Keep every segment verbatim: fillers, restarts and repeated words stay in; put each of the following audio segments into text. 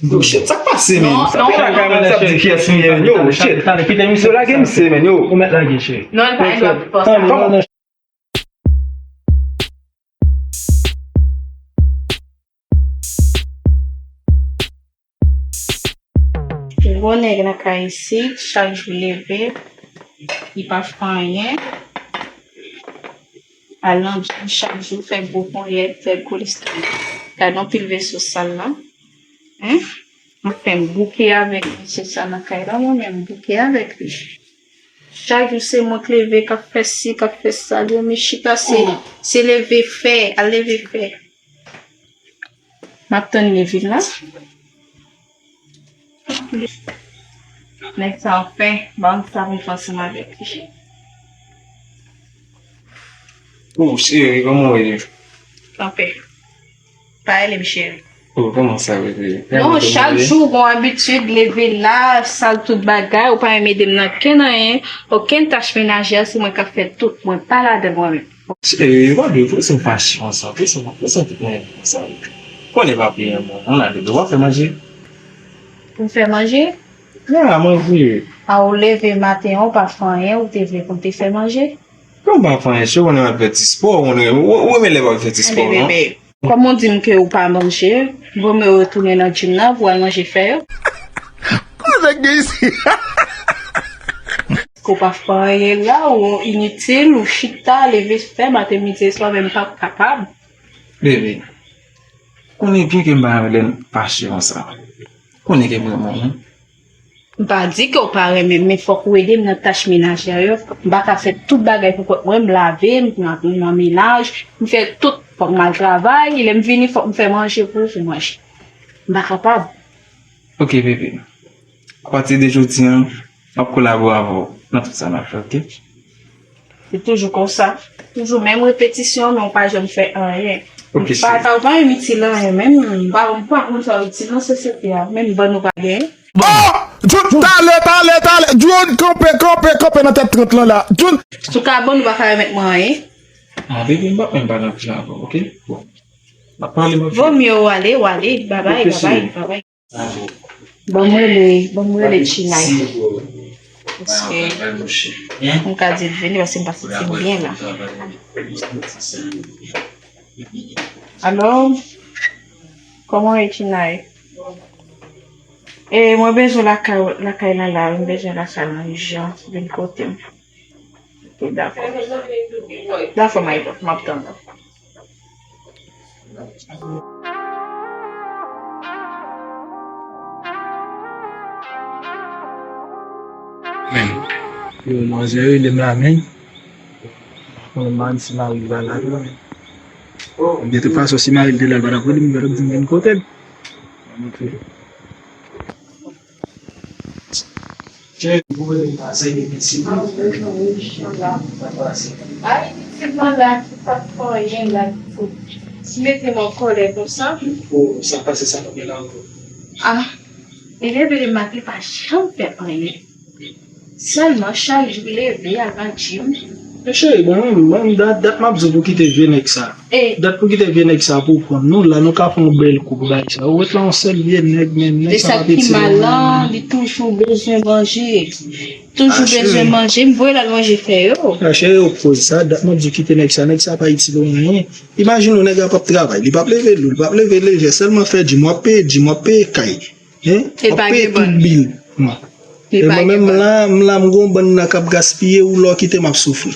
Yo, shit, sa k pase, men? Sa pete lakay mwen, sa ap di kiyès m ye, men, yo, shit. Yo lage misye, men, yo. Ou mèt lage, cheri. Non, li pa gen dwa pran sa. Gwo nèg nan kay isit, chak jou leve, li pa fè anyen. Al nan jim chak jou, fè gwo ponyèt, fè gwo lestòmak. Gade yon pil veso sal la. Hein? Mwen fè m bouke avèk mesye sa nan kay la, mwen menm bouke avèk li. Chak jou se mwen k leve, k ap fè si, k ap fè sa, li menm chita, se, se leve fè, al leve fè. M ap tann li vin la. Nèg sa anfen, ban m sa pou m fè ansanm avèk li. Oh, cheri, kòman w ye? Anfen. Pa rele m cheri. Oh, kòman sa, bebe? Non, chak jou ou gon abitid leve la, sal tout bagay, ou pa menm ede m nan kenn anyen, okenn tach menajè, se mwen k ap fè tout, mwen pa ladan l mwen menm. Cheri, yo pa dwe poze m fache konsa, poze m, poze m tout nèg konsa. Konnen pa priye mwen, mwen la dede, w ap fè manje? Pou m fè manje? Ya, mwen vre. A ou leve maten an, ou pa fè anyen, ou te vle pou m te fè manje? Kòman pa fè anyen, cheri, konnen m ap fè ti spò, ou renmen lè m ap fè ti spò, non? Bebe, kòm ou di m ke ou pa manje, vomye ou retounen nan jim nan pou al manje fè yo. Kote nèg gen isi? Ke w pa fè anyen la, ou initil, ou chita, leve fè, maten, midi, swa, men m p ap kapab. Bebe, konnen byen ke m pa renmen lè n fache konsa. Konnen ke m renmen w, wi. M pa di ke w pa renmen m, men fòk ou ede m nan tach menajè yo. M pa ka fè tout bagay pou kont mwen, m lave, m nan, nan menaj, m fè tout. Fòk m al travay, lè m vini, fòk m fè manje pou ou, pou manje. M pa kapab. Ok, bebe. Apati de jodi a, m ap kolabore avè w nan tout sa n ap fè, ok? Se toujou konsa. Toujou menm repetisyon, men w pa janm fè anyen. Ok, cheri. Ou pa, ou pa janm itil anyen, menm m pa, m pa konn sa w itil nan sosyete a, menm bann ou pa genyen. Oh! John, talè, talè, talè! John, kanpe, kanpe, kanpe nan tèt trant lan la! John! Sou ka bann ou pa ka remèt mwen anyen. Ah, bebe, m p ap menm pale anpil avè w, ok? Bon. M ap pale, m ap vini. Vomye w ale, w ale. Babay, babay, babay. Ban m rele, ban m rele Chinay. Paske m ka di l vini paske m pa santi m byen la. Alo? Kòman w ye, Chinay? E, mwen bezwen lakay, lakay lan la, mwen bezwen lakay lan ijan, vin kote m. Ok, dakò. Dakò, my love, m ap tann ou. Men, yo, manzè rele m la, men. Mwen pa konn si mari l pa la, non. De tout fason, si mari l te la, l pa t ap rele m, li pa t ap di m vin kote l. Mwen montre. Ay, pitit mwen la ki pa t fè anyen la, ki fout mete m an kòlè konsa. Oh, sa pase, sa pa gen la ankò. Ah, li leve le maten pa janm fè anyen. Sèlman chak jou leve al nan jim. Men cheri, bon, mwen menm, dat, dat m ap di w pou kite vye nèg sa. Dat pou kite vye nèg sa pou pran. Nou la, nou ka fè yon bèl koup bay sa. Ou wè la yon sèl vye nèg, men nèg sa pa piti non. Li toujou bezwen manje. Toujou bezwen manje. M voye l al manje fè yo. A cheri, ou poze sa. Dat m ap di w kite nèg sa. Nèg sa pa itil ou anyen. Imajine w, nèg la p ap travay. Li p ap leve dlo, li p ap leve lejè. Sèlman fè jim, w ap peye jim, w ap peye kay. Hein? W ap peye tout bil. E mwen menm, m la, m la, m gon bann nan k ap gaspiye, ou lè w kite m ap soufri.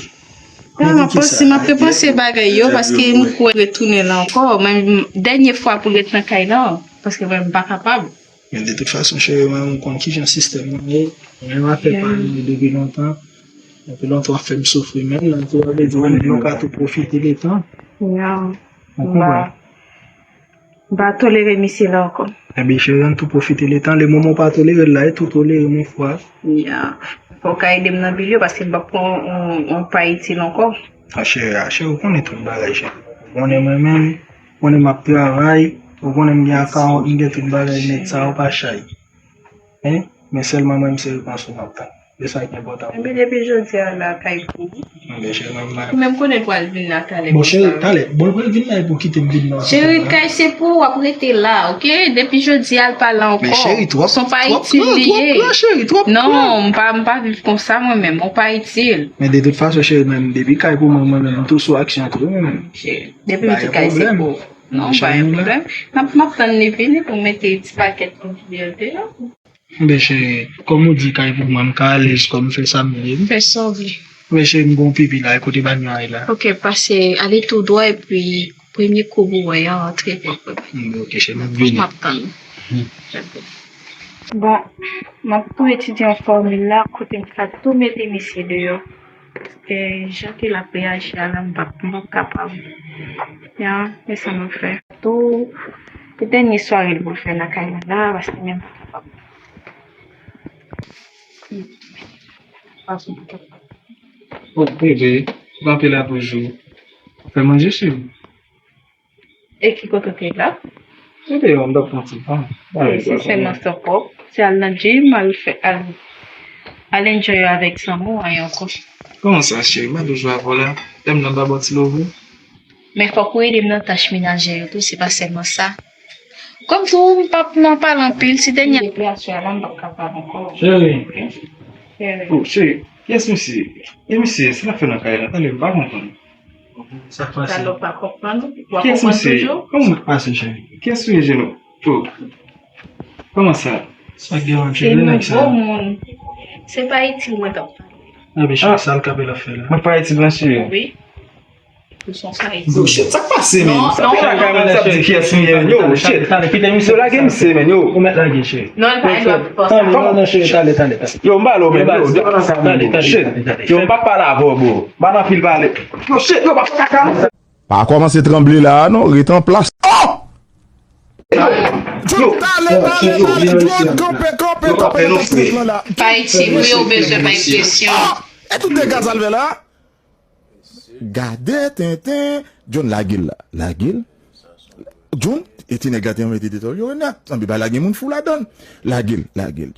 Non, m ap panse, m ap repanse bagay yo, paske m kwè retounen la ankò. Men dènye fwa pou ret nan kay la, paske mwen, m pa kapab. Men de tout fason, cheri, mwen, m konn kijan sistèm nan ye. Mwen, m ap fè pa yo depi lontan. Depi lontan, w ap fè m soufri. Men nan tou, sa vle di, nou ka tou pwofite letan. Ou konprann? M pa tolere misye la ankò. Ebyen, cheri, ann tou pwofite letan. Le moman w pa tolere l la, e tou tolere m yon fwa. Ya. Fò w ka ede m nan bil yo, paske m p ap pran yon, yon pa itil ankò. A cheri, a cheri, ou konnen tout bagay, cheri. Ou konnen mwen menm, ou konnen m ap travay, ou konnen m gen akawont, m gen tout bagay nèt, sa yo pa chay. Hein? Men sèlman mwen, m se repons ou m ap tann. Se sa ki enpòtan. Ebyen, depi jodi a la, kay pou ou. Mwen menm konnen pral vin la talè. Bon, cheri, talè. Bon, l pral vin la epi w kite m vin nan. Cheri, kay se pou w, w ap rete la, oke? Depi jodi a, l pa la ankò. Men cheri, twòp, se yon pa itil li ye. Non, m pa, m pa viv konsa mwen menm, ou pa itil. Men de tout fason, cheri, menm depi kay pou mwen, mwen menm, m tou sou aksyon tou, mwen menm. Cheri, depi m di kay se pou ou. Non, pa gen pwoblèm. M ap, m ap tann li vini pou mete ti pakèt konfyans deyò. Ebyen, cheri, kòm ou di kay pou mwen, m ka alèz kòm m fè sa m vle. Fè sa w vle. Ebyen, cheri, m gon pipi la, e kote banyo a ye la? Oke, pase, ale tou dwat epi premye koub ou wè a, antre pwòp. Hmm, oke, cheri, m ap vini. M ap tann. Bon, m ap tou etidye yon fòmil la, kote m ka tou mete misye deyò. Paske jan ke l ap reyaji a la, m p ap, m p ap kapab. Ya, e sa m ap fè. Tou, e dènye sware l pou l fè nan kay la la, paske menm pa kapab. Bon, bebe, ou kanpe la toujou. Fè manje, cheri. E ki kote w te la? Ou deyò, m t ap pran ti van. Wi, se sèlman sa pwòp. Se al nan gym, al fè, al, al enjoy avèk zanmi w ankò. Kòman sa, cheri? M pa toujou avè w la. Lè m nan ba bò ti love ou. Men fòk ou ede m nan tach menajè yo tou, se pa sèlman sa. Kòm tou, m p ap nan pale anpil, se dènye. Depi aswè a la, m p ap kapab ankò. Cheri. Cheri. Oh, cheri, kiyès misye? E misye, sa l ap fè nan kay la? Tande, m pa konprann. Sa k pase? Talè w pa konprann, w ap konprann toujou. Kiyès misye? Kòman w pase, cheri? Kiyès misye, Jeno? Oh. Kòman sa? Sa k gen antre le nèg sa? Se nouvo moun. Se pa itil mwen t ap pale. Ebyen, cheri, sa l kanpe l ap fè la? Mwen pa itil nan cheri. Wi. Ou se yon sa itil. Yo, shit, sa k pase, men? Sa fè kaka, men, sa ap di kiyès li ye, men, yo, shit. Yo, lage misye, men, yo. Ou mèt lage, cheri. Non, l pa gen dwa fè sa. Non, non, cheri, tande, tande, tande. Yo, m pale w, men, yo, shit. Yo, m p ap pale avè w, bro. M pa nan anpil pale. Yo, shit, yo, pa fè kaka, non. Pa kòmanse tranble la a non, ret an plas. Oh! John, talè, talè, talè, John, kanpe, kanpe, kanpe nan tèt lan la. Pa itil, wi, ou bezwen bay presyon. Ah! E tout dega sa l fè la? Gade tenten, John lage l la, lage l. John, e ti nèg la te anmete detòl yo nèt, sanble pa lage moun fou ladan l. Lage l, lage l.